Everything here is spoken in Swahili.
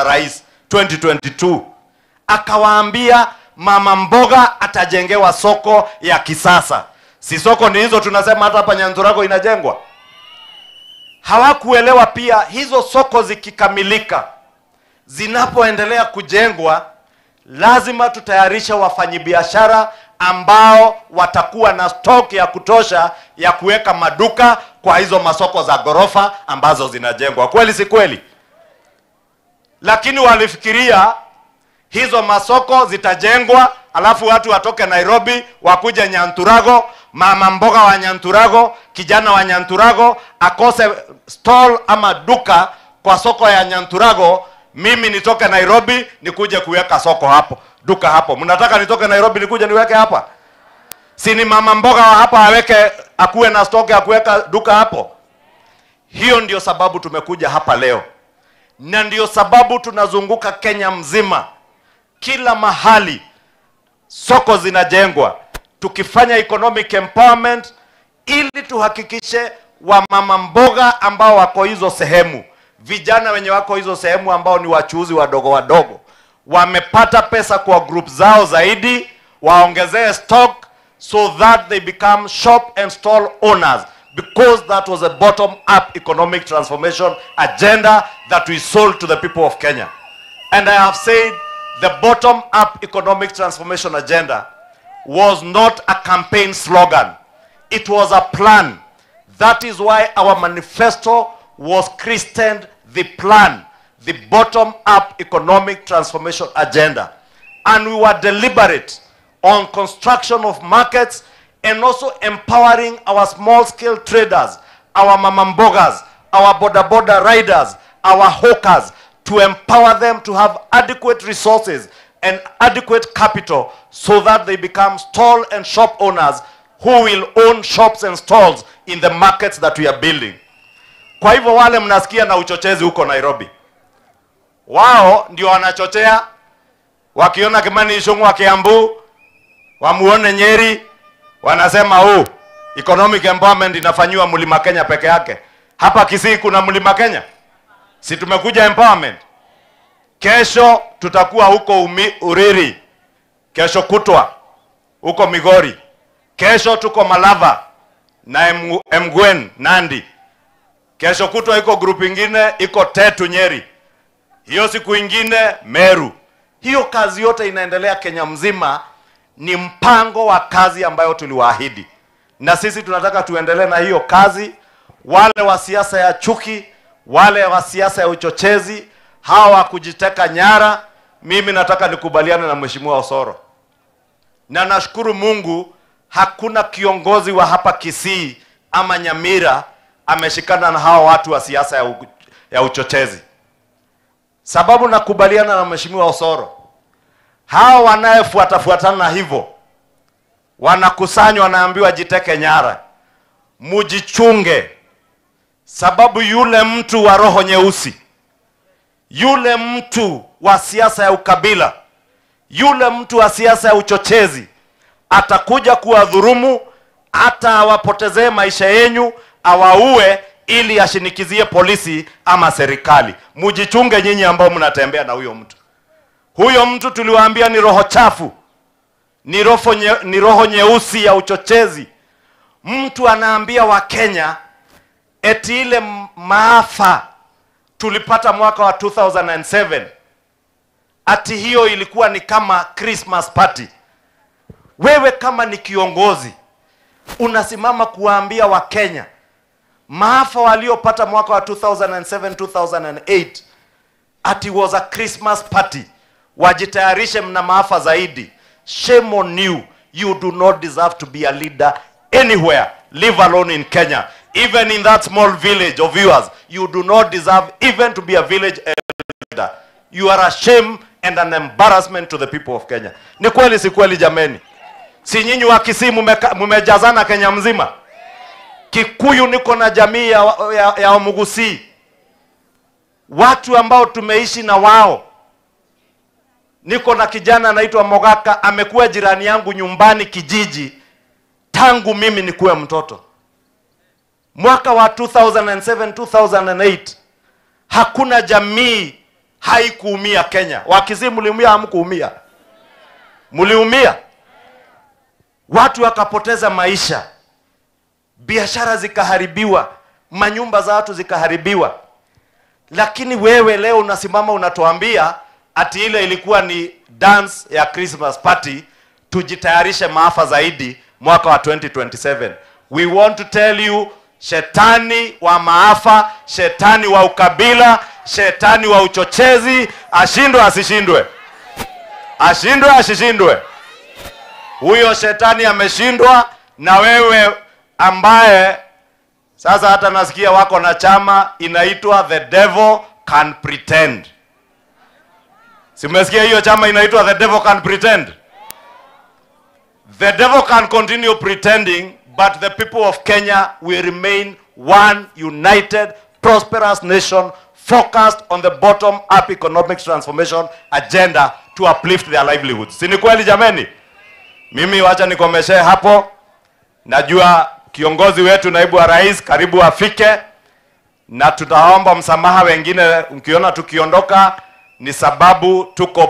na rais 2022, akawaambia mama mboga atajengewa soko ya kisasa. Si soko ni hizo tunasema hata hapa Nyanturago inajengwa? Hawakuelewa pia hizo soko zikikamilika, zinapoendelea kujengwa, lazima tutayarishe wafanyibiashara ambao watakuwa na stock ya kutosha ya kuweka maduka kwa hizo masoko za gorofa ambazo zinajengwa. Kweli si kweli? Lakini walifikiria hizo masoko zitajengwa alafu watu watoke Nairobi wakuje Nyanturago, mama mboga wa Nyanturago, kijana wa Nyanturago akose stall ama duka kwa soko ya Nyanturago, mimi nitoke Nairobi nikuje kuweka soko hapo, duka hapo. Mnataka nitoke Nairobi nikuje niweke hapa? Si ni mama mboga wa hapa aweke, akuwe na stock ya kuweka duka hapo? Hiyo ndio sababu tumekuja hapa leo. Na ndio sababu tunazunguka Kenya mzima. Kila mahali soko zinajengwa, tukifanya economic empowerment ili tuhakikishe wamama mboga ambao wako hizo sehemu, vijana wenye wako hizo sehemu ambao ni wachuuzi wadogo wadogo, wamepata pesa kwa group zao zaidi, waongezee stock so that they become shop and stall owners, because that was a bottom up economic transformation agenda that we sold to the people of Kenya. And I have said the bottom up economic transformation agenda was not a campaign slogan. It was a plan. That is why our manifesto was christened the plan, the bottom-up economic transformation agenda. And we were deliberate on construction of markets and also empowering our small-scale traders, our mamambogas, our boda-boda riders, our hawkers, to empower them to have adequate resources and adequate capital so that they become stall and shop owners who will own shops and stalls in the markets that we are building. Kwa hivyo wale mnasikia na uchochezi huko Nairobi, wao ndio wanachochea. Wakiona Kimani Ichung'wah wa Kiambu, wamuone Nyeri, wanasema oh, economic empowerment inafanywa Mlima Kenya peke yake. Hapa Kisii kuna Mlima Kenya? Si tumekuja empowerment? Kesho tutakuwa huko Uriri, kesho kutwa huko Migori, kesho tuko Malava na Mgwen Nandi, kesho kutwa iko group ingine iko Tetu Nyeri, hiyo siku ingine Meru. Hiyo kazi yote inaendelea Kenya mzima, ni mpango wa kazi ambayo tuliwaahidi, na sisi tunataka tuendelee na hiyo kazi. Wale wa siasa ya chuki, wale wa siasa ya uchochezi, hawa kujiteka nyara, mimi nataka nikubaliane na Mheshimiwa Osoro. Na nashukuru Mungu hakuna kiongozi wa hapa Kisii ama Nyamira ameshikana na hawa watu wa siasa ya uchochezi. Sababu nakubaliana na Mheshimiwa Osoro, hawa wanayefuatafuatana hivyo wanakusanywa, wanaambiwa jiteke nyara, mujichunge. Sababu yule mtu wa roho nyeusi, yule mtu wa siasa ya ukabila, yule mtu wa siasa ya uchochezi atakuja kuwadhurumu, hata awapotezee maisha yenu, awaue ili ashinikizie polisi ama serikali. Mujichunge nyinyi ambao mnatembea na huyo mtu. Huyo mtu tuliwaambia ni roho chafu, ni roho nyeusi ya uchochezi. Mtu anaambia Wakenya eti ile maafa tulipata mwaka wa 2007 ati hiyo ilikuwa ni kama Christmas party. Wewe kama ni kiongozi unasimama kuwaambia Wakenya maafa waliopata mwaka wa 2007 2008 ati was a Christmas party, wajitayarishe mna maafa zaidi. Shame on you. You do not deserve to be a leader anywhere, leave alone in Kenya. Even in that small village of yours, you do not deserve even to be a village elder. You are a shame and an embarrassment to the people of Kenya. Ni kweli si kweli jameni? Si nyinyi wa Kisii mumejazana Kenya mzima? Kikuyu niko na jamii ya Omugusi, watu ambao tumeishi na wao. Niko na kijana anaitwa Mogaka, amekuwa jirani yangu nyumbani kijiji tangu mimi nikuwe mtoto. Mwaka wa 2007 2008 hakuna jamii Haikuumia Kenya. Wakisii mliumia, hamkuumia? Mliumia. Watu wakapoteza maisha, biashara zikaharibiwa, manyumba za watu zikaharibiwa. Lakini wewe leo unasimama unatuambia ati ile ilikuwa ni dance ya Christmas party, tujitayarishe maafa zaidi mwaka wa 2027. We want to tell you, shetani wa maafa, shetani wa ukabila, shetani wa uchochezi, ashindwe asishindwe, ashindwe asishindwe. Huyo shetani ameshindwa. Na wewe ambaye sasa hata nasikia wako na chama inaitwa The Devil Can Pretend. Si mmesikia hiyo chama inaitwa The Devil Can Pretend? The devil can continue pretending, but the people of Kenya will remain one united, prosperous nation focused on the bottom-up economic transformation agenda to uplift their livelihoods. Si ni kweli jameni? Mimi wacha nikomeshe hapo. Najua kiongozi wetu naibu wa rais karibu afike, na tutaomba msamaha wengine mkiona tukiondoka ni sababu tuko